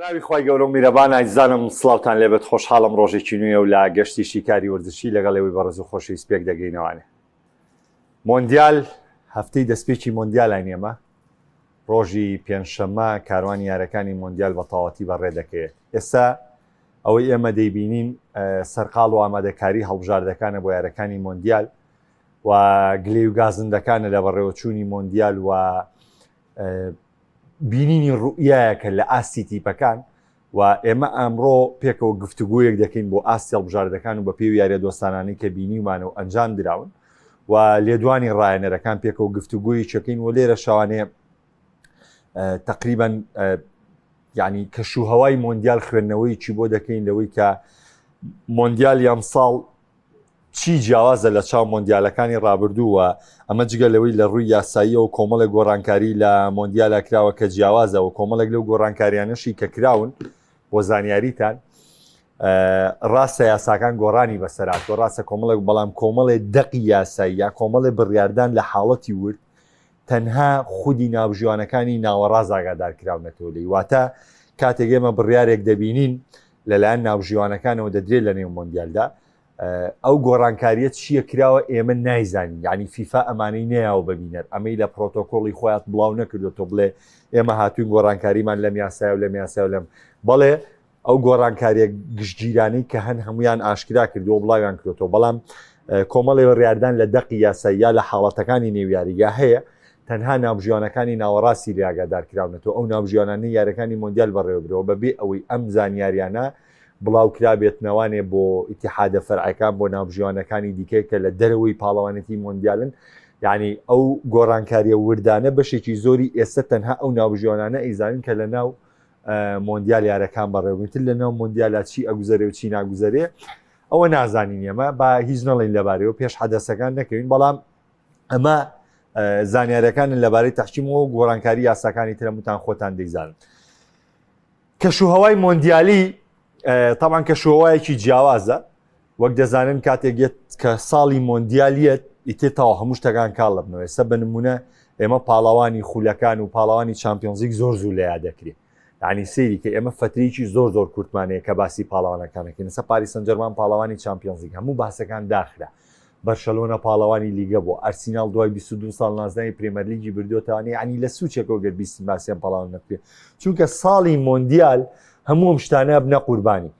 بەناوی خوای گەورە و میرەبان ئازیزانم سڵاوتان لێبێت خۆشحاڵم ڕۆژێکی نوێ و لە گەشتی شیکاری وەرزشی لەگەڵ ئێوەی بەڕێز و خۆشەویست پێک دەگەینەوانێ مۆندیال هەفتەی دەستپێکی مۆندیالین ئێمە ڕۆژی پێنجشەممە کاروانی یارەکانی مۆندیال بە تەواوەتی بەڕێ دەکەوێت ئێستا ئەوەی ئێمە دەیبینین سەرقاڵ و ئامادەکاری هەڵبژاردەکانە بۆ یارەکانی مۆندیال و گلەی و گازندەکانە لە بەڕێوەچوونی مۆندیال و بینینی ڕوئیایەکە لە ئاستی تیپەکان و ئێمە ئەمڕۆ پێکەوە گفتوگۆیەک دەکەین بۆ ئاستی هەڵبژاردەکان و بە پێی یاریە دۆستانانەی کە بینیومانە و ئەنجام دراون و لێدوانی ڕایەنەرەکان پێکەوە گفتوگۆی چەکەین و لێرە شەوانێ تقریبان یعنی کەش و هەوای مۆندیال خوێندنەوەی چی بۆ دەکەین لەوەی کە مۆندیال یەمساڵ چی جیاوازە لە چاو مۆندیالەکانی ڕابردوو و ئەمە جگە لەوەی لە ڕووی یاساییەوە کۆمەڵێک گۆڕانکاری لە مۆندیالا کراوە کە جیاوازە و کۆمەڵێک لەو گۆڕانکاریانەشی کە کراون بۆ زانیاریتان ڕاستە یاساکان گۆڕانی بەسەراتوە ڕاستە کۆمەڵێک بەڵام کۆمەڵێ دەقی یاسایی یا کۆمەڵێ بڕیاردان لە حاڵەتی ورد تەنها خودی ناوبژیوانەکانی ناوەڕاست ئاگادار کراونەتەوە لێی واتە کاتێک ئێمە بڕیارێک دەبینین لەلایەن ناوبژیوانەکانەوە دەدرێت لە نێو مۆندیالدا ئەو گۆڕانکاریە چییە کراوە ئێمە نایزانین یعنی فیفا ئەمانەی نەیاوە بەبینەر ئەمەی لە پرۆتۆکۆڵی خۆیان بڵاو نەکردو تۆ بڵێ ئێمە هاتوین گۆڕانکاریمان لەم یاسای و لەم یاسای و لەم بەڵێ ئەو گۆڕانکاریە گشتگیرانەی کە هەن هەمویان ئاشکرا کردووە بڵاویان کردوەوە بەڵام کۆمەڵی بڕیاردان لە دەقی یاسایی یا لە حاڵەتەکانی نێو یاریگا هەیە تەنها ناوبژیوانەکانی ناوەڕاستی لێ ئاگادار کراونەتەوە ئەو ناوبژیوانانەی یاریەکانی مۆندیال بەڕێوەبرەوە بەبێ ئەوەی ئەم زانیاریانە بڵاو کرابێتنەوانێ بۆ ئیتیحادە فەرعەکان بۆ ناوبژیوانەکانی دیکە کە لە دەرەوەی پاڵەوانێتی مۆندیالن یعنی ئەو گۆڕانکاریە وردانە بەشێکی زۆری ئێستا تەنها ئەو ناوبژیوانانە ئەیزانن کە لە ناو مۆندیال یارەکان بەڕێوەتر لە ناو مۆندیالا چی ئەگوزەرێ و چی ناگوزەرێ ئەوە نازانین ئێمە با هیچ نەڵین لەبارەیەوە پێش حەدەسەکان نەکەوین بەڵام ئەمە زانیارەکانن لەبارەی تەحکیم و گۆڕانکاری یاساکانی ترەموتان خۆتان دەیزانن کەشوهەوای مۆندیالی تاوان کەشوهەوایەکی جیاوازە وەک دەزانن کاتێک یەت کە ساڵی مۆندیالیەت ئیتر تەواو هەموو شتەکان کاڵ دەبنەوە ئێستا بە نمونە ئێمە پاڵەوانی خولەکان و پاڵەوانی چامپیۆنزیک زۆر زوو لە یاد دەکرێت یعنی سەیری کە ئێمە فترێکی زۆر زۆر کورتمانەیە کە باسی پاڵەوانەکانەکەین ئێستا پاریس سانجێرمان پاڵەوانی چامپیۆنزیک هەموو باسەکان داخرا بەرشەلۆنە پاڵەوانی لیگە بۆ ئەرسیناڵ دوای 22 ساڵ نازناوی پرێمەرلیگی بردوێتوانێ ینی لە سوچێکەوە گەر بیستین باسیان پاڵەوان نەکرێت چونکە ساڵی مۆندیال هەموو ئەم شتانە بنە قوربانی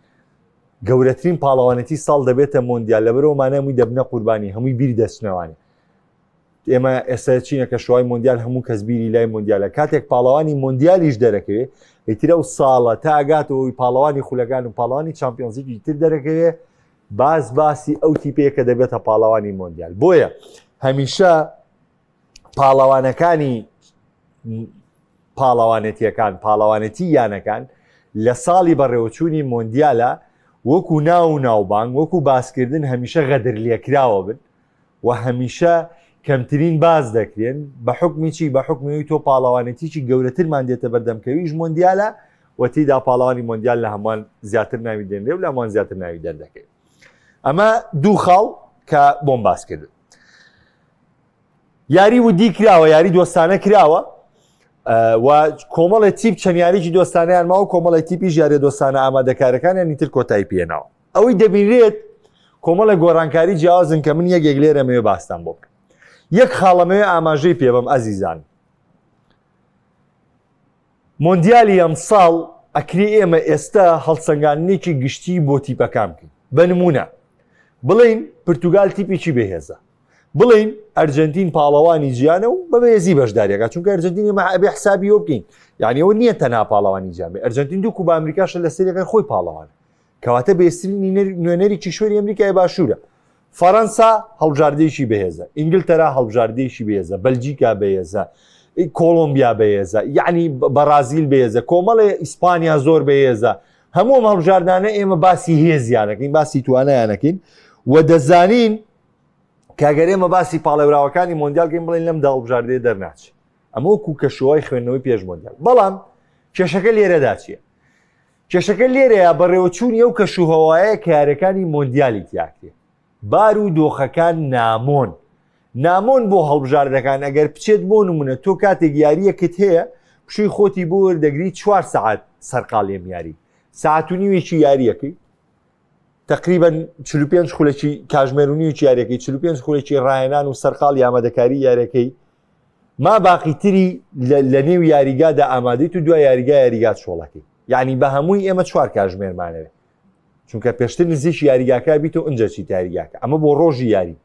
گەورەترین پاڵەوانێتی ساڵ دەبێتە مۆندیال لەبەرەوە مانای هەمووی دەبنە قوربانی هەمووی بیر دەچنەوانێ ئێمە ئێستا چینە کە شوای مۆندیال هەموو کەس بیری لای مۆندیالە کاتێک پاڵەوانی مۆندیالیش دەرەکەوێ ئیتر ئەو ساڵە تا ئەگاتەوەی پاڵەوانی خولەکان و پاڵەوانی چامپیۆنزیکی تر دەرەکەوێ باس باسی ئەو تیپەیە کە دەبێتە پاڵەوانی مۆندیال بۆیە هەمیشە پاڵەوانەکانی پاڵەوانێتیەکان پاڵەوانێتی یانەکان لە ساڵی بەڕێوەچوونی مۆندیالە وەکو ناو و ناوبانگ وەکو باسکردن هەمیشە غەدر لێکراوە بن و هەمیشە کەمترین باز دەکرێن بە حکمی چی بە حکمی تۆ پاڵەوانێتیی گەورەترمان دێتە بەردەم کەویش مۆندیالە و تێیدا پاڵەوانی مۆندیال لە هەمووان زیاتر ناوی دێنرێ و لە هەمووان زیاتر ناوی دەردەکەوێت ئەمە دوو خاڵ کە بۆم باس کردن یاری ودی کراوە یاری دۆستانە کراوە و کۆمەڵی تیپ چەند یاریی دۆستانیان ماوە کۆمەڵی تیپی ژارە دۆستانە ئامادەکارەکانیان تر کۆتایی پێناوە ئەوەی دەبینرێت کۆمەڵە گۆڕانکاری جیاوازن کە من یەکێک لێرەمەوێ باستان بۆ بکەم یەک خاڵەمەوێ ئاماژەی پێبم ئەزیزان مۆندیالی ئەمساڵ ئەکرێ ئێمە ئێستا هەڵسەنگاندنێکی گشتی بۆ تیپەکان بکەین بە نمونە بڵین پرتوگال تیپێکی بەهێزە بڵین ئەرجنتین پاڵەوانی جیانە و بە بەهێزی بەشداریەکە چونکە ئەرجنتین ئێمە ئەبێ حسابی ئەوە بکەین یعنی ئەوە نییە تەنها پاڵەوانی جیان بێ ئەرجنتین دوو کوبا ئەمریکاشە لە سەریەکەی خۆی پاڵەوانە کەواتە بێسترین نوێنەری کیشوەری ئەمریکای باشوورە فەرەنسا هەڵبژاردەیەکی بەهێزە، ئینگلتەرا هەڵبژاردەیەکی بەهێزە، بەلجیکا بەهێزە، کۆڵۆمبیا بەهێزە، یعنی بەڕازیل بەهێزە، کۆمەڵێ ئیسپانیا زۆر بەهێزە. هەموو ئەم هەڵبژاردانە ئێمە باسی هێزیانەکەین، باسی توانایانەکەین و دەزانین کە گەر ئێمە باسی پاڵێوراوەکانی مۆندیال کەین بڵێن لەم دە هەڵبژاردەیە دەرناچێت. ئەمە وەکو کەشوهەوای خوێندنەوەی پێش مۆندیال. بەڵام کێشەکە لێرەدا چییە؟ کێشەکە لێرەیە بەڕێوەچوونی ئەو کەشوهەوایە کە یاریەکانی مۆندیالی تیاکرێ بار و دۆخەکان نامۆن نامۆن بۆ هەڵبژاردەکان ئەگەر بچێت بۆ نمونە تۆ کاتێک یاریەکت هەیە پشووی خۆتی بۆ وەردەگری چوار سەعات سەرقاڵی ئەم یاری سەعات و نیوێکی یاریەکەی تقریبا 45 خولەکی کاژمێر و نیوێکی یاریەکەی 45 خولەکی ڕاهێنان و سەرقاڵی ئامادەکاری یاریەکەی ما باقی تری لە نێو یاریگادا ئامادەیت و دوای یاریگا یاریگا چۆڵەکەی یعنی بە هەمووی ئێمە چوار کاژمێرمانەوێت چونکە پێشتر نزیکی یاریگاکە بیت و ئەجا چیت یاریگاکە ئەمە بۆ ڕۆژی یاری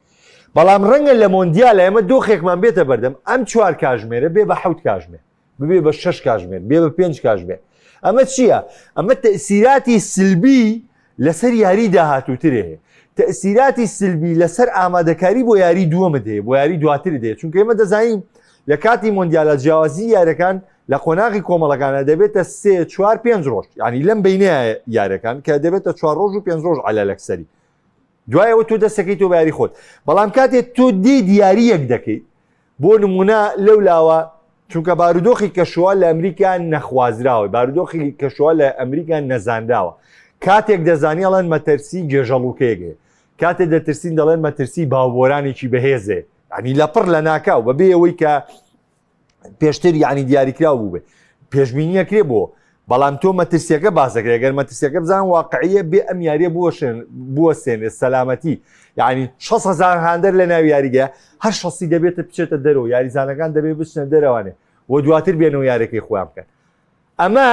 بەڵام ڕەنگە لە مۆندیالە ئێمە دۆخێکمان بێتە بەردەم ئەم چوار کاژمێرە بێ بە حەوت کاژمێر ببێ بە شەش کاژمێر بێ بە پێنج کاژمێر ئەمە چییە؟ ئەمە تەسیراتی سلبی لەسەر یاری داهاتووترێ هەیە تەسیراتی سلبی لەسەر ئامادەکاری بۆ یاری دووەمت هەیە بۆ یاری دواتر دێت چونکە ئێمە دەزانین لە کاتی مۆندیالە جیاوازی یارەکان لە قۆناغی کۆمەڵەکانە دەبێتە سێ چوار پێنج ڕۆژ یعنی لەم بینە یارەکان کە دەبێتە چوار ڕۆژ و پێنج ڕۆژ عەلە لەکسەری دوایەوە تۆ دەستەکەی تۆ باری خۆت بەڵام کاتێک تۆ دی دیاریەک دەکەیت بۆ نمونە لەو لاوە چونکە بارودۆخی کەشوە لە ئەمریکا نەخوازراوە بارودۆخی کەشوە لە ئەمریکا نەزانراوە کاتێک دەزانی ئەڵێن مەترسی گێژەڵوکەیەک هەیە کاتێک دەترسین دەڵێن مەترسی باوبۆرانێکی بەهێزێ ینی لەپڕ لە ناکاو بەبێ ئەوەی کە پێشتر یعنی دیاریکراو بوو بێ پێشبینیە کرێ بۆ بەڵام تۆ مەترسیەکە باسەکرێ گەر مەترسیەکە بزان واقعیە بێ ئەم یاریە بوەشێن بوەسێنێ سەلامەتی یعنی 600هزار هاندەر لە ناو یاریگە هەر شەسی دەبێتە بچێتە دەرەوە یاریزانەکان دەبێت بچنە دەرەوانێ و دواتر بێنەوە یارەکەی خۆیان بکەن ئەمە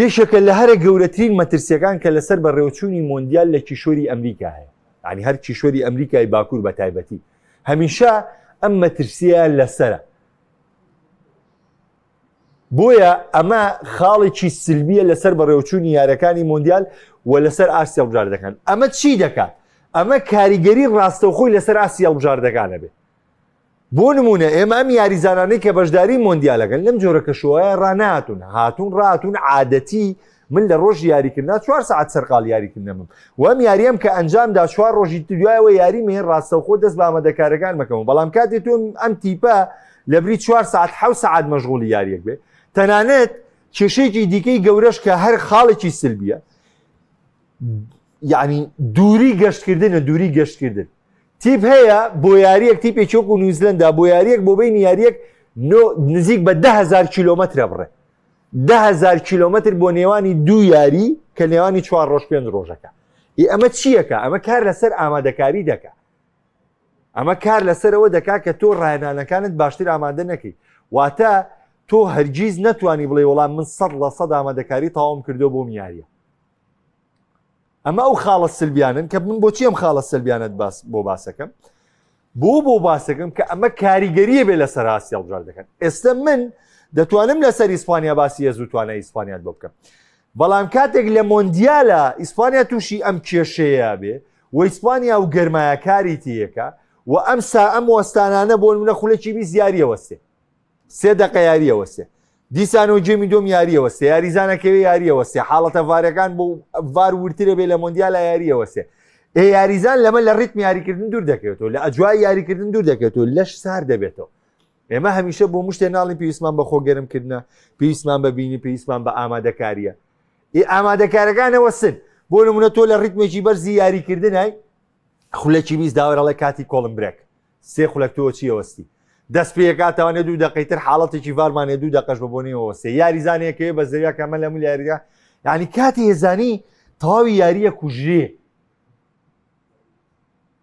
یەکێکە لە هەرە گەورەترین مەترسیەکان کە لەسەر بەڕێوەچوونی مۆندیال لە کیشۆری ئەمریکا هەیە یعنی هەر کیشۆری ئەمریکای باکوور بە تایبەتی هەمیشە ئەم مەترسیە لەسرە بۆیە ئەمە خاڵێکی سلبیە لەسەر بەڕێوچوونی یارەکانی مۆندیال و لەسەر ئاستی هەڵبژاردەکان ئەمە چی دەکات ئەمە کاریگەری ڕاستەوخۆی لەسەر ئاستی هەڵبژاردەکانە بێ بۆ نمونە ئێمە ئەم یاریزانانەی کە بەشداری مۆندیالەکەن لەم جۆرە کەشوهەوایە ڕانەهاتوون هاتوون ڕاتون عادەتی من لە ڕۆژی یاریکردنا چوار ساعت سەرقال یاریکردنەمم و ئەم یاریەم کە ئەنجامدا چوار ڕۆژی دوایەوە یاری مێ ڕاستەوخۆ دەست بە ئامادەکارەکان مەکەم بەڵام کاتێ تۆ ئەم تیپە لەبری چوار ساعت حەو ساعت مەشغوڵی یاریەک بێ تەنانەت کێشەیەکی دیکەی گەورەش کە هەر خاڵێکی سلبیە یعنی دووری گەشتکردنە دووری گەشتکردن تیپ هەیە بۆ یاریەک تیپێکی وەکو نیوزلەندا بۆ یاریەک بۆ بینی یاریەک نزیک بە دههزار کیلۆمەترە بڕێ دههزار کیلۆمەتر بۆ نێوانی دوو یاری کە نێوانی چوار ڕۆژ پێنج ڕۆژەکە ئی ئەمە چیەکە ئەمە کار لەسەر ئامادەکاری دەکا ئەمە کار لەسەرەوە دەکا کە تۆ ڕایەنانەکانت باشتر ئامادە نەکەی واتە تۆ هەرگیز نەتوانی بڵێ وەڵام من سەد لە سەد ئامادەکاری تەواوم کردو بۆم یاریە ئەمە ئەو خاڵە سلبیانن کە من بۆچی ئەم خاڵە سلبیانت باس بۆ باسەکەم بۆ بۆ باسەکەم کە ئەمە کاریگەریە بێ لەسەر ئاستی هەڵبژاردەکەن ئێستا من دەتوانم لەسەر ئیسپانیا باسی هێز و توانای ئیسپانیات بۆ بکەم بەڵام کاتێک لە مۆندیالە ئیسپانیا تووشی ئەم کێشەیە بێ و ئیسپانیا و گەرمایەکاری تیەکە و ئەم سا ئەم وەستانانە بۆ منە خولەکی بیست یاریەوە سێ سێ دەقە یاریەوە سێ دیسانەوە game ی دۆم یاریەوە سێ یاریزانەکەوێ یاریەوە سێ حاڵەتە ڤارەکان بۆ ڤار ورترە بێ لە مۆندیالا یاریەوە سێ ئێ یاریزان لەمە لە ڕیتم یاریکردن دوور دەکەوێتەوە لە ئەجوای یاریکردن دوور دەکەوێتەوە لەش سار دەبێتەوە ئێمە هەمیشە بۆ مشتێ ناڵین پێویستمان بە خۆ گەرمکردنە پێویستمان بە بینی پێویستمان بە ئامادەکاریە ئێ ئامادەکارەکانەوە سن بۆ نمونە تۆ لە ڕیتمێکی بەرزی یاریکردنای خولەکی 20 داوەرەڵێ کاتی cooling break سێ خولەک تۆ چی ئەوەستی دەست پێکاتەوانێ دوو دقەی تر حاڵەتێکی ڤارمانێ دوو دقەش بە بۆنەوە سێ یاریزانێکەوە بە زەویا کەمە لە مل یاریگا یعنی کاتی هێزانی تەواوی یاریە کوژرێ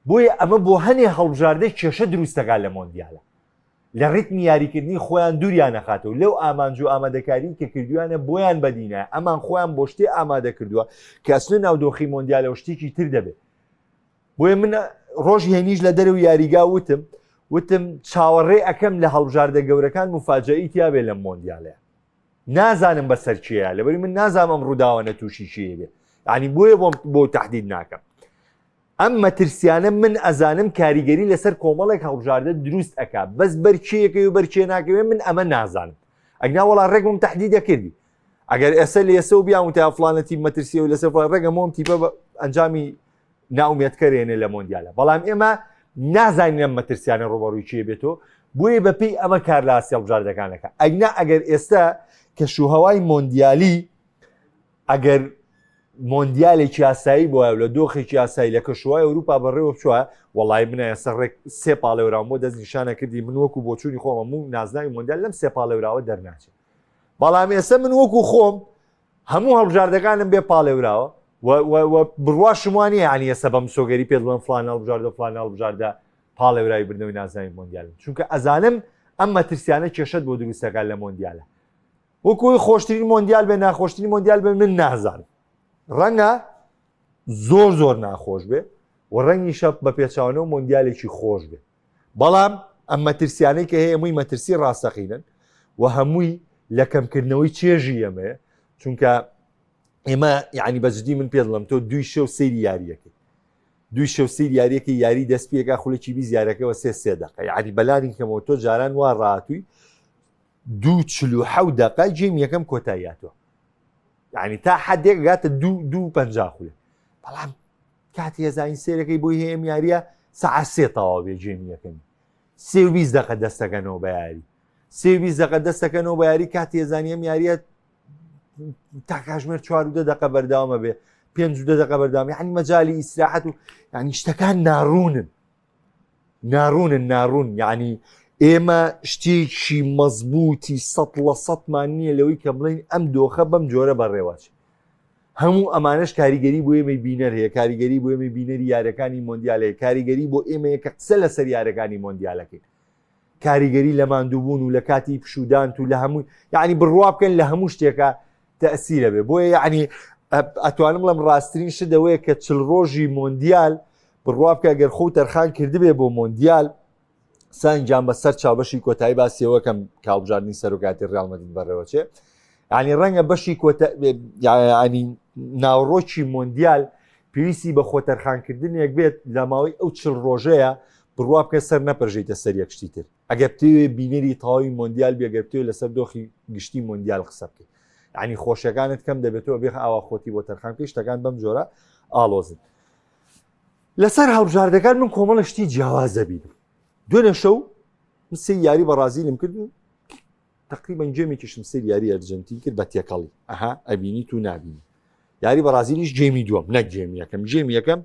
بۆیە ئەمە بۆ هەنێ هەڵبژاردەی کێشە دروستەکە لە مۆندیالە لە ڕیتمی یاریکردنی خۆیان دووریان نەخاتەوە لەو ئامانج و ئامادەکاری کە کردویانە بۆیان بەدینە ئەمان خۆیان بۆ شتێ ئامادە کردووە کە ئەسنە ناو دۆخی مۆندیالە و شتێکی تر دەبێت بۆیە من ڕۆژی هەینیش لە دەرەوە یاریگا وتم وتم چاوەڕێ ئەەکەم لە هەڵبژاردە گەورەکان مفاجەئی تیاابێ لەم مۆندیالەیە نازانم بەسەر کێیە لەبەری من نازانم ئەم ڕووداوە نەتووشی کێ بێ ینی بۆیە بۆم بۆ تهدید ناکەم ئەم مەترسیانە من ئەزانم کاریگەری لەسەر کۆمەڵێک هەڵبژاردە دروست ئەک بەس بەرچیەکەی و بەرچێ ناکەوێ من ئەمە نازانم ئەگنا وەڵا ڕێکم تهدید دەکردی ئەگەر ئێستا لە ئێستا و بیان وتیا فلانە تیپ مەترسیە و لەسەر فلان ڕێگە مۆم تیپە بە ئەنجامی ناومێتکەرێنێ لە مۆندیالە بەڵام ئێمە نازانین ئەم مەترسیانە ڕوبەڕووی کێ بێتەوە بۆیە بەپێی ئەمە کار لە ئاستی هەڵبژاردەکانەکە ئەگنا ئەگەر ئێستا کەشوهەوای مۆندیالی ئەگەر مۆندیالێکی ئاسایی بووە لە دۆخێکی ئاسایی لە کەشوهای ئەوروپا بەڕێوە بچوە وەڵی منە ئێستا ڕێک سێ پاڵێوراوم بۆ دەست نیشانە کردی من وەکو بۆچوونی خۆمە و نازناوی مۆندیال لەم سێ پاڵێوراوە دەرناچێت. بەڵام ئێستا من وەکو خۆم هەموو هەڵبژاردەکانم بێ پاڵێوراوە و بڕواشم وانە یعنی ئێستا بە مسۆگەری پێ دڵم فلان هەڵبژاردە فلان هەڵبژاردە پاڵێوراوی بردنەوەی نازناوی مۆندیالن چونکە ئەزانم ئەم مەترسیانە کێشەت بۆ دروستەکان لە مۆندیالە وەکوی خۆشترین مۆندیال بێ ناخۆشترین مۆندیال بێ من نازانم ڕەنگە زۆر زۆر ناخۆش بێ و ڕەنگیشە بە پێچوانەوە مۆندیالێکی خۆش بێ بەڵام ئەم مەترسیانەی کە هەیە هەمووی مەترسی ڕاستەقینن و هەمووی لە کەمکردنەوەی چێژی ئەمەیە چونکە ئێمە یعنی بەجددی من پێ دڵم تۆ دوی شەو سەیری یاریەکەی دوی شەو سیر یاریەکە یاری دەست پێکا خولێکی بیز یارەکەەوە سێ سێ دقە یعنی بەلانی کەمەوە تۆ جاران وا ڕاتووی دوو چل و حەو دقە game یەکەم کۆتاییاتەوە یعنی تا حدێک گاتە دوو دوو پ خولێ بەڵام کاتی هێزانی سێرەکەی بۆی هەیە ئەم یاریە سەعات سێ تەواو بێ game ی یەکەمی سێ و 20 دقە دەستەکەنەوە بە یاری سێ و 20 دقە دەستەکەنەوە بە یاری کاتی هێزانی ئەم یاریە تا کاژمێر چوار و دە دقە بەرداوامە بێ پێنج و دە دقە بەرداوام یعنی مەجای ئیسراحەت و یعنی شتەکان ناڕوونن ناڕوونن ناڕوون یعنی ئێمە شتێکی مەزبووتی سە لە سەتمان نییە لەوەی کە بڵین ئەم دۆخە بەم جۆرە بەڕێوەچ هەموو ئەمانەش کاریگەری بۆ ئێمەی بینەر هەیە، کاریگەری بۆ ئێمەی بینەری یاریەکانی مۆندیال هەیە، کاریگەری بۆ ئێمەیە کە قسە لەسەر یاریەکانی مۆندیالەکەین. کاریگەری لە ماندووبوون و لە کاتی پشوودانت و لە هەموو یعنی بڕوا بکەن لە هەموو شتێکە تەسیرە بێ بۆیە یعنی ئەتوانم بڵێم ڕاستترین شت ئەوەیە کە چل ڕۆژی مۆندیال بڕوا بکە گەر خۆ تەرخان کردبێ بۆ مۆندیال سان گیان بە سەر چاو بەشی کۆتایی باسیەوە کەم کاڵبژاردننی سەرۆکاتی ڕیال مەدرید بەڕێوەچێ ینی ڕەنگە بەشی کۆتا ینی ناوڕۆکی مۆندیال پێویستی بە خۆتەرخانکردنێک بێت لە ماوەی ئەو چل ڕۆژەیە بڕوا بکە سەر نەپەرژیتە سەر یەک شتی تر ئەگەر بتەوێ بینەری تەواوی مۆندیال بێ گەر بتەوێ لەسەر دۆخی گشتی مۆندیال قسە بکەیت ینی خۆشیەکانت کەم دەبێتەوە بێ ئاوا خۆتی بۆ تەرخان بکەیت شتەکان بەم جۆرە ئاڵۆزن لەسەر هەڵبژاردەکان من کۆمەڵە شتی جیاواز دەبینم دوێنێ شەو من سێ یاری بەڕازیلم کرد و تقریبا game ێکیشم سێ یاری ئەرجنتین کرد بە تێکەڵی ئەها ئەبینی تو نابینی یاری بەڕازیلیش game ی دووەم نەک game ی یەکەم game ی یەکەم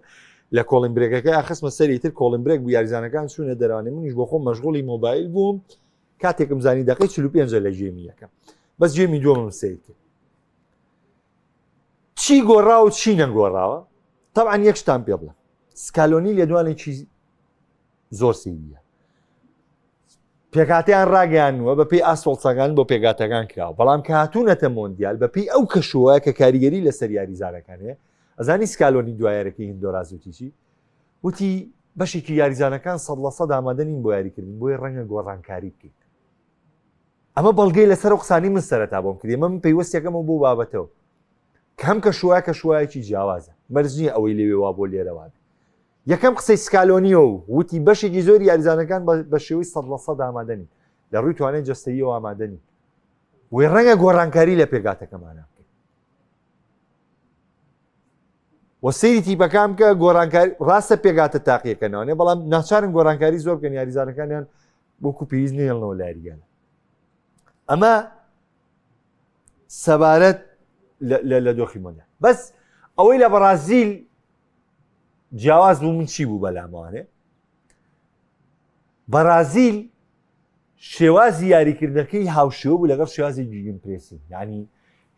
لە cooling break ەکە خستمە سەری تر cooling break بوو یاریزانەکان چوونە دەرانێ منیش بۆ خۆم مەشغوڵی مۆبایل بووم کاتێکم زانی دقی 45 لە game ی یەکەم بەس game ی دووەمم سیر کرد چی گۆڕاوە و چی نەگۆڕاوە تەبعەن یەک شتان پێ بڵێم سکالۆنی لێدوانێکی زۆر سەیریە پێکاتیان ڕاگەیانوە بە پێی ئاسۆڵسەکان بۆ پێگاتەکان کراوە بەڵام کە هاتوونەتە مۆندیال بە پێی ئەو کەشوە کە کاریگەری لەسەر یاریزانەکان هەیە ئەزانی سکالۆنی دوایەرەکەی هندۆراز وتی چی وتی بەشێکی یاریزانەکان سەد لە سەد ئامادە نین بۆ یاریکردن بۆیە ڕەنگە گۆڕانکاری بکەیت ئەمە بەڵگەی لەسەر ئەو قسانی من سەرەتا بۆم کردی من پەیوەستەکەمەوە بۆ بابەتەوە کەم کە شوایە کە شوایەکی جیاوازە مەرج نییە ئەوەی لەوێ وا بۆ لێرەوە یەکەم قسەی سکالۆنیەوە و وتی بەشێکی زۆری یاریزانەکان بە شێوەی سەد لە سەد ئامادەنی لە ڕووی توانای جەستەییەوە ئامادەنی وێ ڕەنگە گۆڕانکاری لە پێگاتەکەمانە بکەین و سەیری تیپەکان بکە گۆڕانکاری ڕاستە پێگاتە تاقیەکەنەوەێ بەڵام ناچارن گۆڕانکاری زۆر بکەن یاریزانەکانیان وەکو پێویست نێڵنەوە لە یاریگانە ئەمە سەبارەت لە دۆخی مۆندیال بەس ئەوەی لە بەڕازیل جیاواز بوو من چی بوو بەلاموانێ بەڕازیل شێوازی یاریکردنەکەی هاوشێوە بوو لەگەڵ شێوازی gegenpressing ینی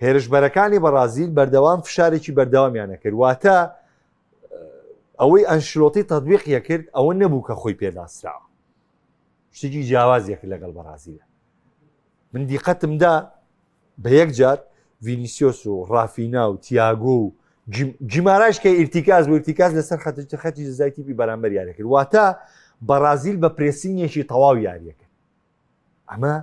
هێرشبەرەکانی بەڕازیل بەردەوام فشارێکی بەردەوامیانە کرد واتە ئەوەی ئەنشلۆتی تەطبیقیە کرد ئەوە نەبوو کە خۆی پێناسراوە شتێکی جیاوازیەک لەگەڵ بەڕازیلە من دیقەتم دا بە یەک جار ڤینیسیۆس و ڕافینا و تیاگۆ و گیماراش کە ئیرتیکاز بۆ ئیرتیکاز لەسەر خەتی خەتی جزای تیپی بەرامبەر یاریە کرد واتە بەڕازیل بە pressing ێکی تەواو یاریەکە ئەمە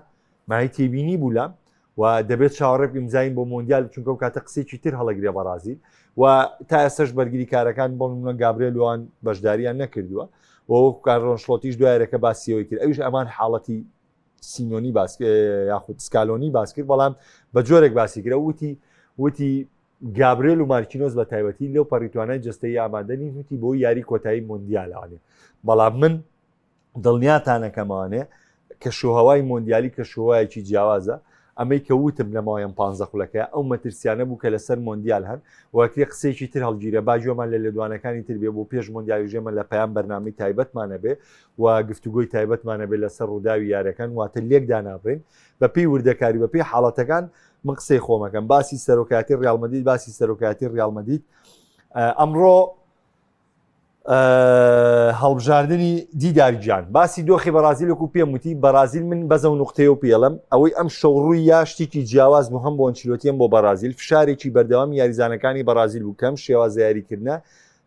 مای تێبینی بوو لام و دەبێت چاوەڕێ بکەین بزانین بۆ مۆندیال چونکە ئەو کاتە قسێکی تر هەڵەگرێ بەڕازیل و تا ئێستاش بەرگری کارەکان بۆ منە گابرێل وان بەشداریان نەکردووە و وەکو کارلۆ ئەنشلۆتیش دوایەکە باسیەوەی کرد ئەویش ئەمان حاڵەتی سیمۆنی باس یاخود سکالۆنی باس کرد بەڵام بە جۆرێک باسی کرد وتی وتی گابرێل و مارکینۆس بە تایبەتی لەو پەڕیتوانای جستەی ئامادەنی وتی بۆ یاری کۆتایی مۆندیالانێ بەڵام من دڵنیاتانەکەمانێ کەشوهەوای مۆندیالی کەشوهەوایەکی جیاوازە. ئەمەی کە وتم لە ماوەی ئەم پانزە خولەکەیە ئەو مەترسیانە بوو کە لەسەر مۆندیال هەن و ئەکرێ قسەیەکی تر هەڵگیرێ با گوێمان لە لێدوانەکانی تر بێ بۆ پێش مۆندیالیش ئێمە لە پەیام بەرنامەی تایبەتمان هەبێ و گفتوگۆی تایبەتمان هەبێ لەسەر ڕووداوی یاریەکان واتە لێک دانابڕین بەپێی وردەکاری بەپێی حاڵەتەکان من قسەی خۆمەکەم باسی سەرۆکایەتی ڕیاڵ مەدرید باسی سەرۆکایەتی ڕیاڵ مەدرید ئەمڕۆ هەڵبژاردنی دیدار گیان باسی دۆخی بەڕازیل وەکو پێم وتی بەڕازیل من بەزە و نقطەیە و پێڵم ئەوەی ئەم شەو ڕووی یا شتێکی جیاواز بوو هەم بۆ ئەنچیلۆتیم بۆ بەڕازیل فشارێکی بەردەوام یاریزانەکانی بەڕازیل بوو کەم شێوازە یاریکردە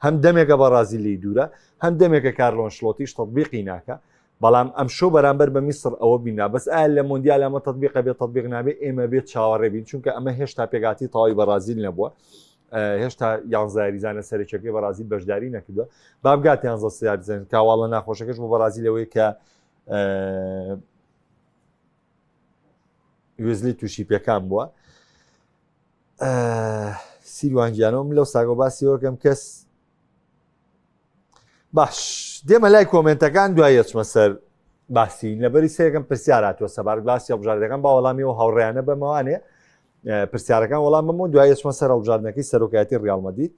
هەم دەمێکە بەڕازیل لی دوورە هەم دەمێکە کارلۆن شلۆتیش تطبیقی ناکە بەڵام ئەم شەو بەرامبەر بە میسر ئەوە بینا بەس ئایا لە مۆندیال ئەمە تطبیقە بێ تطبیق نابێ ئێمە بێت چاوەڕێ بین چونکە ئەمە هێشتا پێگاتی تەواوی بەڕازیل نەبووە هێشتا یانزە یاریزانە سەرەکیەکەی بەڕازیل بەشداری نەکردووە بابگات یانزە یاریزان کاواڵە ناخۆشەکەش بۆ بەڕازیل ئەوەیە کە وێزلی تووشی پێکان بووە سیروانگیانەوە من لەو ساگۆ باسیەوەکەم کەس باش دێمە لای کۆمنتەکان دوای ئەچمە سەر باسی لەبەری سێکم پرسیار هاتووە سەبارەت باسی هەڵبژاردەکان با وەڵامی و هاوڕێیانە بەمەوانێ پرسیارەکان وەڵام بەمەوە دوای ئەچمە سەر هەڵبژاردنەکەی سەرۆکایەتی ڕیاڵ مەدرید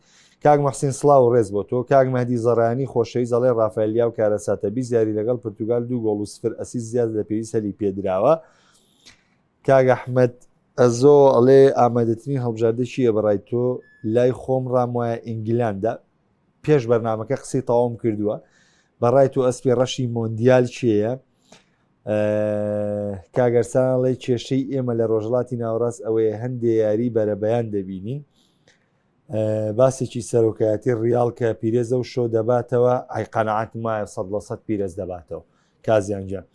کاک محسین سڵاو و ڕێز بۆ تۆ کاک مەهدی زەڕانی خۆشەویست ئەڵێ ڕافایل لیاو کارەساتە 20 یاری لەگەڵ پرتوگال دوو گۆڵ و سفر ئەسیست زیاد لە پێویست هەلی پێدراوە کاک ئەحمەد ئەزۆ ئەڵێ ئامادەترین هەڵبژاردە چییە بەڕای تۆ لای خۆم ڕام وایە ئینگلاندا پێش بەرنمەکە قسەی تەواوم کردووە بەڕای تۆ ئەسپی ڕەشی مۆندیال کێیە کاگەرسان ئەڵێ کێشەی ئێمە لە ڕۆژهەڵاتی ناوەڕاست ئەوەیە هەندێ یاری بەرەبەیان دەبینین باسێکی سەرۆکایەتی ڕیاڵ کە پیرێزە و شۆ دەباتەوە ئەی قەنەعەتم وایە سەد لە سەد پیرێز دەباتەوە کازیان گیان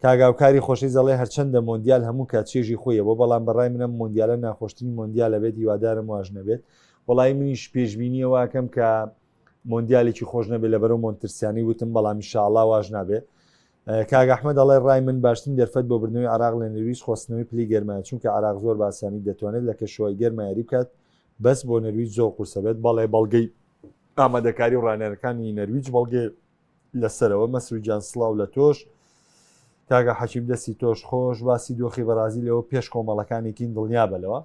کاگاوکاری خۆشی زەڵێ هەرچەندە مۆندیال هەموو کات چێژی خۆیە بۆ بەڵام بەڕای منم مۆندیالە ناخۆشترین مۆندیالە بێت هیوادارم واش نەبێت وەڵی منیش پێشبینیەوەکەم کە مۆندیالێکی خۆش نەبێت لەبەرو مۆنترسیانی وتم بەڵام ئیشاڵا واش نابێت کاک ئەحمەد ئەڵێ ڕای من باشترین دەرفەت بۆ بردنەوەی عراق لە نەرویج خواستنەوەی پلی گەرمایە چونکە عراق زۆر باسانی دەتوانێت لە کەشوهای گەرما یاری بکات بەس بۆ نەرویج زۆر قورسە بێت بەڵێ بەڵگەی ئامادەکاری و ڕانەرەکانی نەرویج بەڵگەی لەسەرەوە مەسرو گیان سڵاو لە تۆش کاکە حەکیم دەستی تۆش خۆش باسی دۆخی بەرازیلەوە پێش کۆمەڵەکانێکین دڵنیا بەلەوە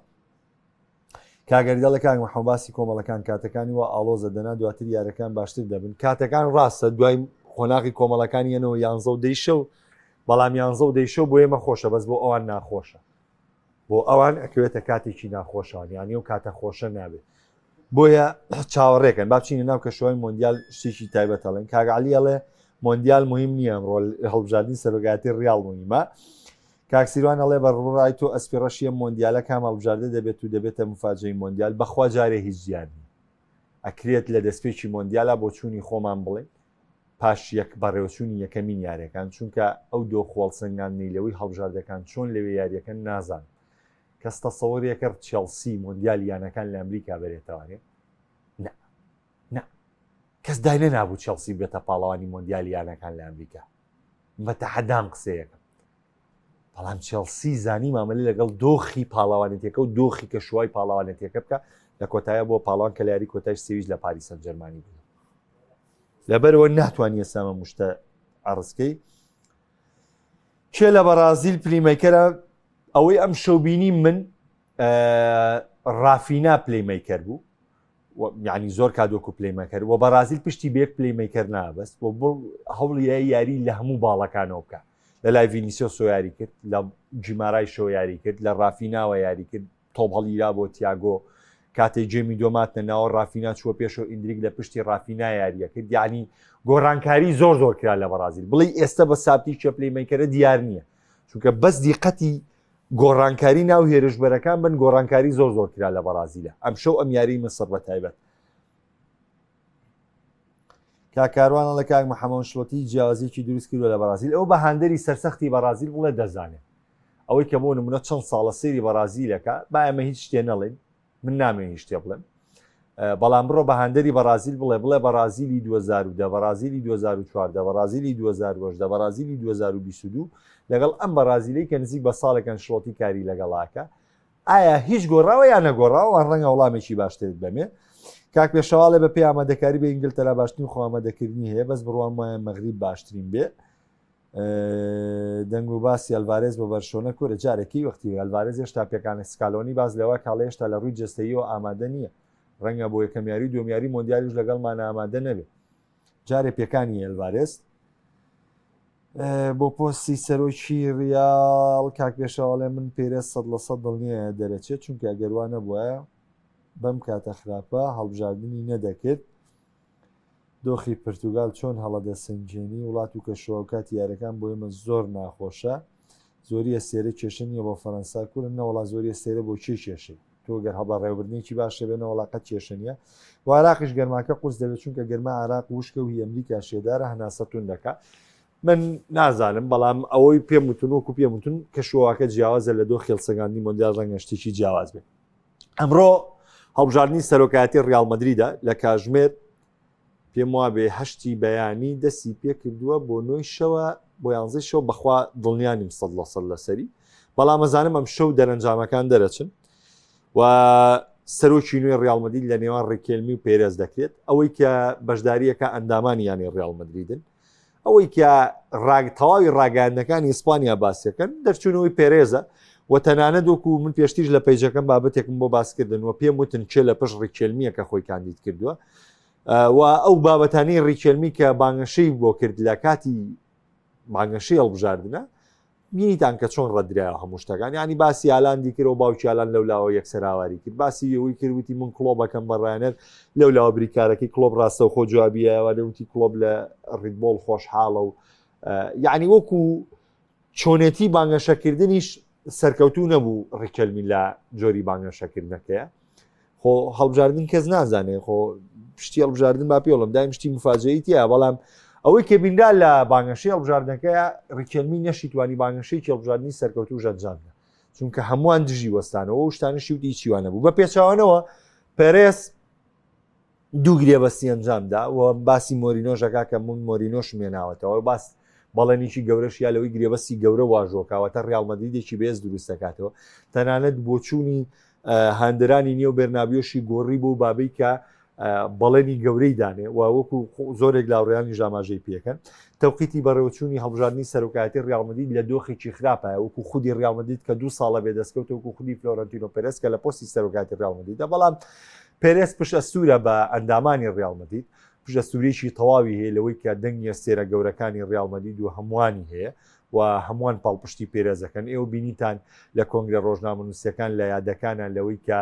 کاگەری دەڵێ کاک محەممەد باسی کۆمەڵەکان کاتەکانی وا ئاڵۆزە دەنا دواتر یارەکان باشتر دەبن کاتەکان ڕاستە دوای قۆناغی کۆمەڵەکان یەنەوە یانزە و دەی شەو بەڵام یانزە و دەی شەو بۆ ئێمە خۆشە بەس بۆ ئەوان ناخۆشە بۆ ئەوان ئەکەوێتە کاتێکی ناخۆشان یانی و کاتە خۆشە نابێت بۆیە چاوەڕێکەن با بچینە ناو کەشوای مۆندیال شتێکی تایبەت ئەڵێن کاک عەلی ئەڵێ مۆندیال مهم نییە ئەمڕۆ هەڵبژاردنی سەرۆکایەتی ڕیاڵ مهمە کاک سیروان ئەڵێ بە ڕای تۆ ئەسپی ڕەشی ئەم مۆندیالە کام هەڵبژاردە دەبێت و دەبێتە مفاجەی مۆندیال بەخوا جارێ هیچ دیار نییە ئەکرێت لە دەستپێکی مۆندیالا بۆچوونی خۆمان بڵێین پاش یەک بەڕێوەچوونی یەکەمین یاریەکان چونکە ئەو دۆخ و هەڵسەنگاندنەی لەوەی هەڵبژاردەکان چۆن لەوێ یاریەکەن نازانم کەس تەسەوەری ئەکرد چێڵسی مۆندیالی یانەکان لە ئەمریکا بەرێتەوانێ نا نا کەس داینەنابوو چێڵسی بێتە پاڵەوانی مۆندیالی یانەکان لە ئەمریکا بە تەحەدام قسەیەکەم بەڵام چێڵسی زانی مامەلە لەگەڵ دۆخی پاڵەوانێتیەکە و دۆخی کەشوای پاڵەوانێتیەکە بکە لە کۆتایە بۆ پاڵەوان کە لە یاری کۆتایش سێویش لە پاریس سان جەرمانی بوو لەبەرەوە ناتوانانی ئێستا مشتە عرزکەی کێ لە بەڕازیل playmaker ە ئەوەی ئەم شەوبینی من ڕافینا playmaker بوو یعنی زۆر کات وەکو playmaker و بەڕازیل پشتی بێک playmaker نابست و بۆ هەوڵی یاری لە هەموو باڵەکانەوە بکە لە لای ڤینیسیۆسەوە یاری کرد لە گیمارایشەوە یاری کرد لە ڕافیناوە یاری کرد تۆپ هەڵیرا بۆ تیاگۆ کاتێک game ی دۆماتنە ناوە ڕافینا چووە پێشەوە ئیندریک لە پشتی ڕافینا یاریە کرد یعنی گۆڕانکاری زۆر زۆر کرا لە بەڕازیل بڵێ ئێستا بە سابتی کێ playmaker ە دیار نییە چونکە بەس دیقەتی گۆڕانکاری ناو هێرشبەرەکان بن گۆڕانکاری زۆر زۆر کرا لە بەڕازیلە ئەمشەو ئەم یاری مسڕ بە تایبەت کاک کاروان ئەڵێ کاک محەممەد ئەنشلۆتی جیاوازیەکی دروست کردووە لە بەڕازیل ئەو بە هاندەری سەرسەختی بەڕازیل بڵێ دەزانێت ئەوەی کە بۆ نمونە چەند ساڵە سەیری بەڕازیلەکە با ئێمە هیچ شتێ نەڵێن من نامەوێت هیچ شتێ بڵێم بەڵام بڕۆ بە هاندەری بەڕازیل بڵێ بڵێ بەڕازیلی 2010 بەڕازیلی 2014 بەڕازیلی 2010 بەڕازیلی 2022 لەگەڵ ئەم بەڕازیلی کە نزیک بە ساڵێک ئەنشلۆتی کاری لەگەڵاکە ئایا هیچ گۆڕاوە یا نەگۆڕاوە وان ڕەنگە وڵامێکی باشترت بەمێ کاک پێشەواڵێ بە پێی ئامادەکاری بە ئینگلتەرا باشترین خۆ ئامادەکردنی هەیە بەس بڕوام وایە مەغریب باشترین بێ. دەنگ و باسی ئەلڤارێز بۆ بەرشۆنە کورە جارێکی وەختی ئەلڤارێز هێشتا پێکانە سکالۆنی باز لەوە کاڵێ هێشتا لە ڕووی جەستەییەوە ئامادە نییە ڕەنگە بۆ یەکەم یاری و دووەم یاری مۆندیالیش لەگەڵمان ئامادە نەبێ جارێ پێکانی ئەلڤارێز بۆ پۆستی سەرۆکی ریاڵ کاک پێشەواڵێ من پێرێز 100% دڵنیایە دەرەچێت چونکە ئەگەر وا نەبوایە بەم کاتە خراپە هەڵبژاردنی نەدەکرد دۆخی پرتوگال چۆن هەڵەدەسەنگێنی وڵات و کەشوهەوا کاتی یاریەکان بۆ ئێمە زۆر ناخۆشە زۆری ئەستێرە کێشە نییە بۆ فەرەنسا کورە نەوەڵا زۆری ئەستێرە بۆ کێ کێشەی تۆ گەر هەڵبەڕێوەبردنێکی باش هەبێ نەوەڵا قەت کێشە نییە بۆ عراقیش گەرماکە قورس دەبێت چونکە گەرما عراق وشکە و هی ئەمریکا شێدارە هەناسە توند دەکا من نازانم بەڵام ئەوەی پێم وتون وەکو پێم وتون کەشوهەواکە جیاوازە لە دۆخی هەڵسەنگاندنی مۆندیال ڕەنگە شتێکی جیاواز بێت ئەمڕۆ هەڵبژاردنی سەرۆکایەتی ڕیاڵ مەدریدە لە کاژمێر پێم وابێ هەشتی بەیانی دەستی پێکردووە بۆ نۆی شەوە بۆ یانزەی شەو بەخوا دڵنیا نیم 100% لەسەری بەڵام ئەزانم ئەم شەو دەرەنجامەکان دەرەچن و سەرۆکی نوێی ڕیاڵ مەدرید لە نێوان ڕیکێلمی و پێرێز دەکرێت ئەوەی کە بەشداریەکە ئەندامانی یانەی ڕیاڵ مەدریدن ئەوەی کە ڕاگ تەواوی ڕاگەیاندنەکانی ئیسپانیا باسیەکەن دەرچوونەوەی پێرێزە و تەنانەت وەکو من پێشتیش لە page ەکەم بابەتێکم بۆ باسکردن و پێم وتن کێ لە پشت ڕیکێلمیە کە خۆی کاندید کردووە و ئەو بابەتانی ڕیکێلمی کە بانگەشەی بۆ کرد لە کاتی بانگەشەی هەڵبژاردنە بینیتان کە چۆن ڕەتدرایەوە هەموو شتەکان یعنی باسی هالاندی کرد و باوکی هالاند لەو لاوە یەکسەر هاواری کرد باسی ئەوەی کرد وتی من کڵۆبەکەم بە ڕایەنەر لەو لاوە بریکارەکەی کڵۆب ڕاستەوخۆ جوابی یایەوە وتی کڵۆب لە ڕیدبۆڵ خۆشحاڵە و یعنی وەکو چۆنێتی بانگەشەکردنیش سەرکەوتوو نەبوو ڕیکەلمی لە جۆری بانگەشەکردنەکەیە خۆ هەڵبژاردن کەس نازانێ خۆ پشتی هەڵبژاردن با پێڵم دایم شتی مفاجەی تیا بەڵام ئەوەی کە بینرا لە بانگەشەی هەڵبژاردنەکەی ڕیکێلمی نەشیتوانی بانگەشەی هەڵبژاردنی سەرکەوتوو ژەنجاندا چونکە هەمووان دژی وەستانەوە و شتانە شوتی چیوانە بوو بە پێچوانەوە پێرێس دوو گرێبەستی ئەنجامدا و باسی مۆرینۆشەکە کە من مۆرینۆشم هێناوەتەوە باس بەڵێنیی گەورەش یا لەوەی گرێبەستی گەورە واژۆکاوەتە ڕیاڵ مەدریدێکی بێز دروست دەکاتەوە تەنانەت بۆچوونی هاندەرانی نێو بێرنابیۆشی گۆڕی بۆ بابەی کە بەڵێنی گەورەی دانێ و وەکو زۆرێک لاوڕیانی ژاماژەی پێکەن تەوقیتی بەڕێوەچوونی هەڵبژاردنی سەرۆکایەتی ڕیاڵ مەدرید لە دۆخێکی خراپە وەکو خودی ڕیاڵ مەدرید کە دوو ساڵە بێ دەستکەوت وەکو خودی فلۆرنتینۆ پێرێز کە لە پۆستی سەرۆکایەتی ڕیاڵ مەدریدە بەڵام پێرێز پشت ئەستوورە بە ئەندامانی ڕیاڵ مەدرید پشت ئەستوورێکی تەواوی هەیە لەوەی کە دەنگی ئەستێرە گەورەکانی ڕیاڵ مەدرید و هەمووانی هەیە و هەمووان پاڵپشتی پێرێز دەکەن ئێوە بینیتان لە کۆنگرە ڕۆژنامەنووسەکان لە یادەکانە لەوەی کە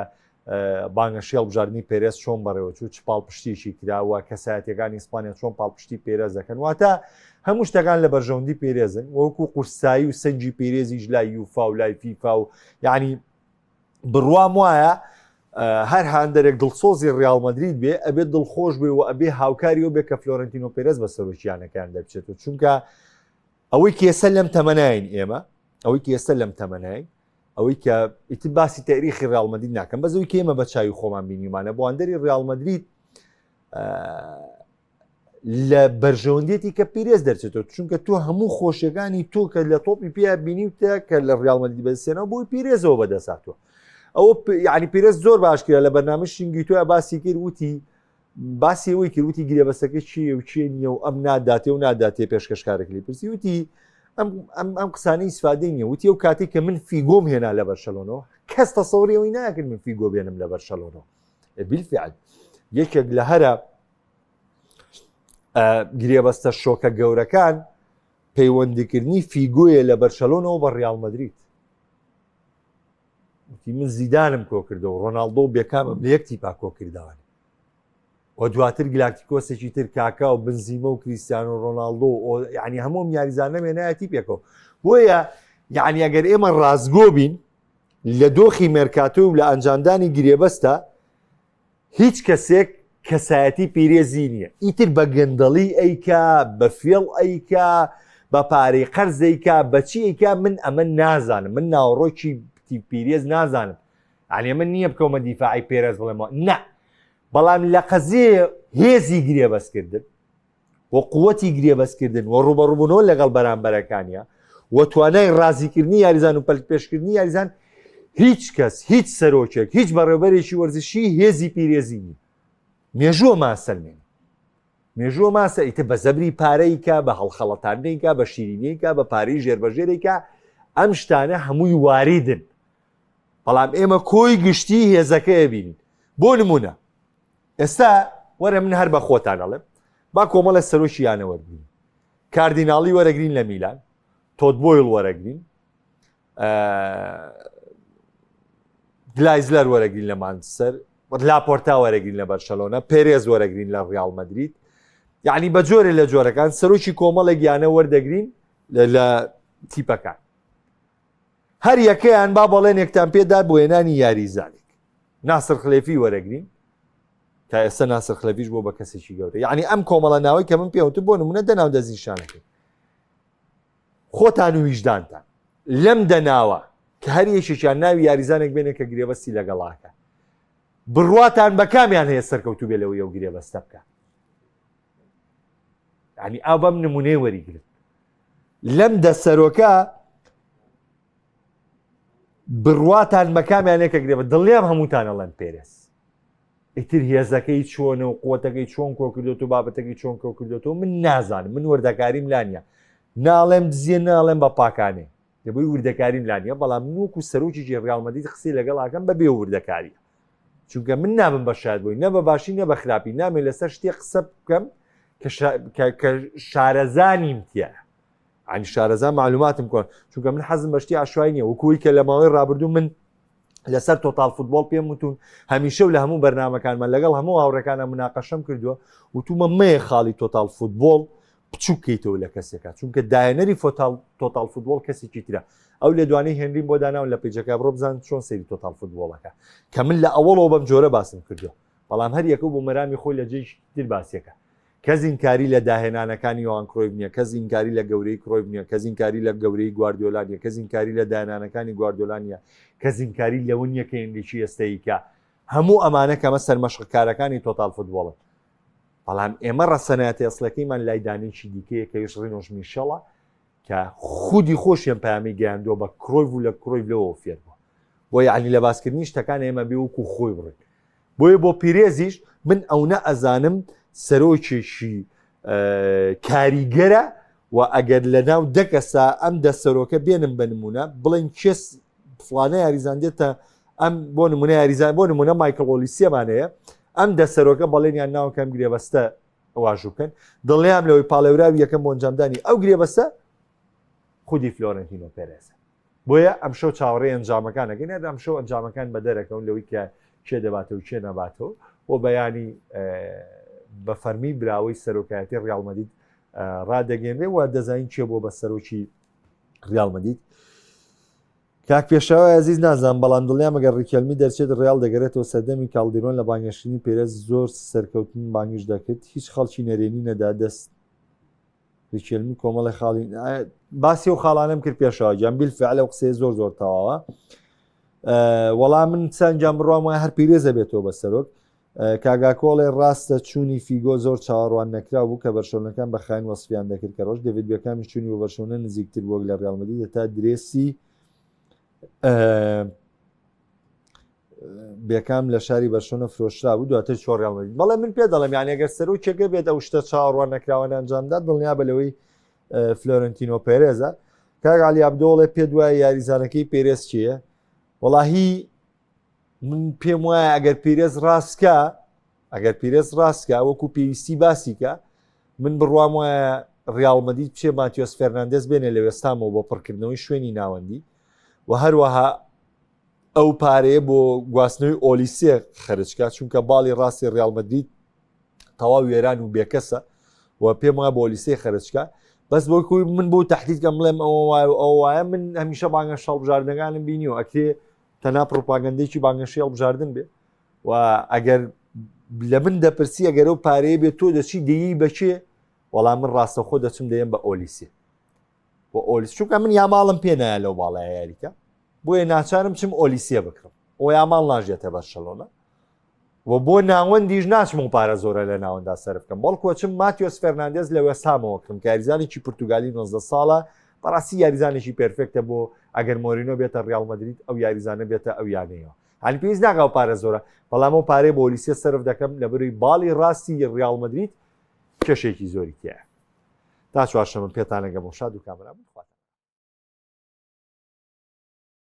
بانگەشەی هەڵبژاردنی پێرێز چۆن بەڕێوەچوو چ پاڵپشتیەکی کرا و کەسایەتیەکانی ئیسپانیا چۆن پاڵپشتی پێرێز دەکەن واتە هەموو شتەکان لە بەرژەوەندی پێرێزن وەکو قورسایی و سەنگی پێرێزیش لای یوفا و لای فیفا و یعنی بڕوام وایە هەر هاندەرێک دڵسۆزی ڕیاڵ مەدرید بێ ئەبێت دڵخۆش بێ و ئەبێ هاوکاری و بێ کە فلۆرنتینۆ پێرێز بە سەرۆکیانەکان دەبچێت و چونکە ئەوەی کێسە لەم تەمەناین ئێمە ئەوەی کێسە لەم تەمەناین ئەوەی کە ئیتر باسی تاریخی ڕیاڵ مەدرید ناکەم بەس ئەوەی کە ئێمە بە چاوی خۆمان بینیمانە بۆ هاندەری ڕیاڵ مەدرید لە بەرژەوەندێتی کە پیرێز دەرچێتەوە چونکە تۆ هەموو خۆشیەکانی تۆ کە لە تۆپی پێ بینیوتە کە لە ڕیاڵ مەدرید بەدەستێنەوە بۆی پیرێزەوە بەدەستهاتووە ئەوە یعنی پیرێز زۆر باش کرا لە بەرنامە شینگی تۆ باسی کرد وتی باسی ئەوەی کرد وتی گرێبەستەکە چییە و چیە نییە و ئەم ناداتێ و ناداتێ پێشکەشکارێک لی پرسی وتی ئەم ئەم ئەم قسانەی ئیسفادەی نییە وتی ئەو کاتێک کە من فیگۆم هێنا لە بەرشەلۆنەوە کەس تەسەوری ئەوەی ناکرد من فیگۆ بێنم لە بەرشەلۆنەوە بالفعل یەکێک لە هەرە گرێبەستە شۆکە گەورەکان پەیوەندیکردنی فیگۆیە لە بەرشەلۆنەوە بە ڕیاڵ مەدرید وتی من زیدانم کۆکردەوە ڕۆناڵدۆ و بێکامم لە یەک تیپا کۆکردەوە و دواتر گلاکتیکۆسێکی تر کاکا و بنزیمە و کریسیانۆ ڕۆناڵدۆ و یعنی هەموو یاریزانە مێنایەتی پێکەوە بۆیە یعنی ئەگەر ئێمە ڕاستگۆ بین لە دۆخی مێرکاتۆ و لە ئەنجامدانی گرێبەستە هیچ کەسێک کەسایەتی پیرێزی نییە ئیتر بە گەندەڵی ئەیکا بە فێڵ ئەیکا بە پارەی قەرز ئەیکا بەچی ئەیکا من ئەمە نازانم من ناوەڕۆکی پیرێز نازانم یعنی من نییە بکەومە دیفاعی پێرێز بڵێمەوە نە بەڵام لە قەزیە هێزی گرێبەستکردن و قوتی گرێبەستکردن و ڕوبەڕوبوونەوە لەگەڵ بەرامبەرەکانیا و توانای ڕازیکردنی یاریزان و پەلکپێشکردنی یاریزان هیچ کەس هیچ سەرۆکێک هیچ بەڕێوبەرێکی وەرزشی هێزی پیرێزی نیە مێژووە ماسەلمێن. مێژووە ماسە ئیتر بە زەبری پارەیکە بە هەڵخەڵەتاندنێکە بە شیرینیکە بە پارەی ژێربەژێرێکە ئەم شتانە هەمووی واریدن بەڵام ئێمە کۆی گشتی هێزەکەی بینین بۆ نمونە ئێستا وەرە من هەر بە خۆتان ئەڵێم با کۆمەڵە سەرۆکی یانە وەرگین کاردیناڵی وەرەگرین لە میلان تۆد بۆیڵ وەرەگرین گلایزلەر وەرەگرین لە مانچستەر لاپۆرتا وەرەگرین لە بەرشەلۆنە پێرێز وەرەگرین لە ڕیاڵ مەدرید یعنی بە جۆرێ لە جۆرەکان سەرۆکی کۆمەڵێک یانە وەردەگرین لە تیپەکان هەر یەکەیان با بەڵێنێکتان پێدا بۆ هێنانی یاریزانێک ناسر خلێفی وەرەگرین تا ئێستا ناسر خلێفیش بۆ بە کەسێکی گەورە یعنی ئەم کۆمەڵە ناوەی کە من پێوتم بۆ نمونە دەناو دەستنیشانەکەی خۆتان و ویژدانتان لەم دەناوە کە هەر یەکێکیان ناوی یاریزانێک بێنێ کە گرێبەستی لەگەڵاکە بڕواتان بە کامیان هەیە سەرکەوتوو بێ لەوەی ئەو گرێبەستە بکە ینی ئاو بەم نمونەی وەریگرن لەم دە سەرۆکە بڕواتان بە کامیان یەکە گرێ بە دڵنیام هەمووتان ئەڵێن پێرێز ئیتر هێزەکەی چۆنە و قوتەکەی چۆن کۆ کردێت و بابەتەکەی چۆن کۆ کردێتەوە من نازانم من وردەکاریم لانیە ناڵێم دزیە ناڵێم بە پاکانێ دەبووی وردەکاریم لانیە بەڵام من وەکو سەرۆکێکی ڕیاڵ مەدرید قسەی لەگەڵ ئاکەم بە بێ وردەکاریە چونکە من نابم بە شاد بووی نە بە باشی نە بە خراپی نامێ لەسەر شتێ قسە بکەم کە شارەزانیم تیا عنی شارەزا معلوماتم کۆن چونکە من حەزم بەشتی ئاشوای نییە وەکوی کە لە ماوەی ڕابردوو من لەسەر تۆتال فوتبۆڵ پێم وتون هەمیشە و لە هەموو بەرنمەکانمان لەگەڵ هەموو هاوڕەکانە مناقەشەم کردووە وتومە مەیە خاڵی تۆتال فوتبۆڵ بچووکەیتەوە لە کەسێکە چونکە داهێنەری فۆتال تۆتال فوتبۆڵ کەسێکی ترە ئەو لێدوانەی هێنریم بۆ داناون لە page ەکە بڕۆ بزان چۆن سەیری تۆتال فوتبۆڵەکە کە من لە ئەوەڵەوە بەم جۆرە باسم کردووە بەڵام هەر یەکە بۆ مەرامی خۆی لە جێی تر باسیەکە کەس ئینکاری لە داهێنانەکانی یۆهان کرۆیف نییە، کەس ئینکاری لە گەورەی کرۆیف نییە، کەس ئینکاری لە گەورەی گواردیۆلا نییە، کەس ئینکاری لە داهێنانەکانی گواردیۆلا نییە، کەس ئینکاری لەوە نییە کە ئێنریکی ئێستەیکە. هەموو ئەمانە کەمە سەرمەشقکارەکانی تۆتال فوتبۆڵن. بەڵام ئێمە ڕەسەنایەتی ئەسڵەکەیمان لای دانێکی دیکەیە کە ئەویش ڕینۆش میشێڵە کە خودی خۆشی ئەم پەیامەی گەیاندووە بە کرۆیڤ و لە کرۆیڤ لەوەوە فێر بووە. بۆیە یەعنی لە باسکردنی شتەکان ئێمە بێ وەکو خۆی بڕۆین. بۆیە بۆ پیرێزیش من ئەونە ئەزانم سەرۆکێکی کاریگەرە و ئەگەر لە ناو دە کەسا ئەم دە سەرۆکە بێنم بە نمونە بڵێن کێس فلانە یاریزان دێتە ئەم بۆ نمونە یاریزان بۆ نمونە مایکڵ ئۆلیسیەمان هەیە ئەم دە سەرۆکە بەڵێنیان ناوکەم گرێبەستە واژوو بکەن دڵنیام لەوەی پاڵێوراوی یەکەم بۆ ئەنجامدانی ئەو گرێبەستە خودی فلۆرنتینۆ پێرێزە بۆیە ئەمشەو چاوەڕێی ئەنجامەکان ئەکەین، هەر ئەمشەو ئەنجامەکان بەدەرەکەون لەوەی کە کێ دەباتەوە و کێ ناباتەوە و بەیانی بە فەرمی براوەی سەرۆکایەتی ڕیاڵ مەدید ڕادەگەێنرێ و دەزانین کێ بووە بە سەرۆکی ڕیاڵ مەدید. کاک پێشەوای ئازیز نازانم بەڵام دڵنیام ئەگەر ڕیکێلمی دەرچێت ڕیاڵ دەگەرێتەوە سەردەمی کاڵدیرۆن لە بانگێشتکردنی پێرێز زۆر سەرکەوتن بانگیش دەکرد هیچ خەڵکی نەرێنی نەدا دەست ریکێلمی کۆمەڵی خاڵی باسی و خاڵانم کرد پێشەوە گیان بیل فعل ئەو قسەیە زۆر زۆر تەواوە وەڵام من چەند گیان بڕوام وایە هەر پیرێزە بێتەوە بە سەرۆک کاگاکۆڵێ ڕاستە چوونی فیگۆ زۆر چاوەڕوان نەکراو بوو کە بەرشۆنەکان بە خاین وەسفیان دەکرد کە ڕۆژ دەڤید بێکامیش چوونی بۆ بەرشۆنە نزیکتر بووە لە ڕیاڵ مەدرید تا درێسی بێکام لە شاری بەرشۆنە فرۆشرا بوو دواتر چۆ ڕیاڵ مەدرید بەڵێ من پێ دەڵێم یان ئەگەر سەرۆکێکە بێت ئەو شتە چاوەڕوان نەکراوانە ئەنجامدا دڵنیا بە لەوەی فلۆرنتینۆ پێرێزە کاک علی عەبدۆڵێ پێ دوای یاریزانەکەی پێرێز کێیە وەڵاهی من پێم وایە ئەگەر پیرێز ڕاستکە ئەگەر پیرێز ڕاستکە وەکو پێویستی باسیکە من بڕوام وایە ڕیاڵ مەدید بچێ ماتیۆس فێرناندێز بێنێ لە وێستامەوە بۆ پڕکردنەوەی شوێنی ناوەندی و هەروەها ئەو پارەیە بۆ گواستنەوەی ئۆلیسێ خەرجکە چونکە باڵی ڕاستی ڕیاڵ مەدرید تەواو وێران و بێکەسە و پێم وایە بۆ ئۆلیسێ خەرجکە بەس بۆ کوی من بۆ تهدید کەم بڵێم ئەوە وایە و ئەوە وایە من هەمیشە بانگە شەڵبژاردنەکانم بینیوە ئەکرێ تەنها پڕوپاگەندێکی بانگەشەی هەڵبژاردن بێ و ئەگەر لە من دەپرسی ئەگەر ئەو پارەیە بێت تۆ دەچی دەیی بەکێ وەڵام من ڕاستەخۆ دەچم دەیەم بە ئۆلیسێ بۆ ئۆلیس چونکە من یاماڵم پێ نایە لەو باڵای یاریکە بۆیە ناچارم چم ئۆلیسیە بکڕم ئۆ یاماڵ ناژێتە بەرشەلۆنە و بۆ ناوەندیش ناچم و پارە زۆرە لە ناوەندا سەرف بکەم بەڵکو ئەچم ماتیۆس فێرناندێز لە وێستهامەوە کڕم کە یاریزانێکی پرتوگالی 19 ساڵە بەڕاستی یاریزانێکی perfect ە بۆ ئەگەر مۆرینۆ بێتە ڕیاڵ مەدرید ئەو یاریزانە بێتە ئەو یانەیەوە هەلی پێویست ناکا ئەو پارە زۆرە بەڵام ئەو پارەی بۆ ئۆلیسیە سەرف دەکەم لە بەروی باڵی ڕاستی ڕیاڵ مەدرید. کێشێکی زۆری تایە. تا چوارشەمە پێتانەگەمەوە شاد و کامەران بن.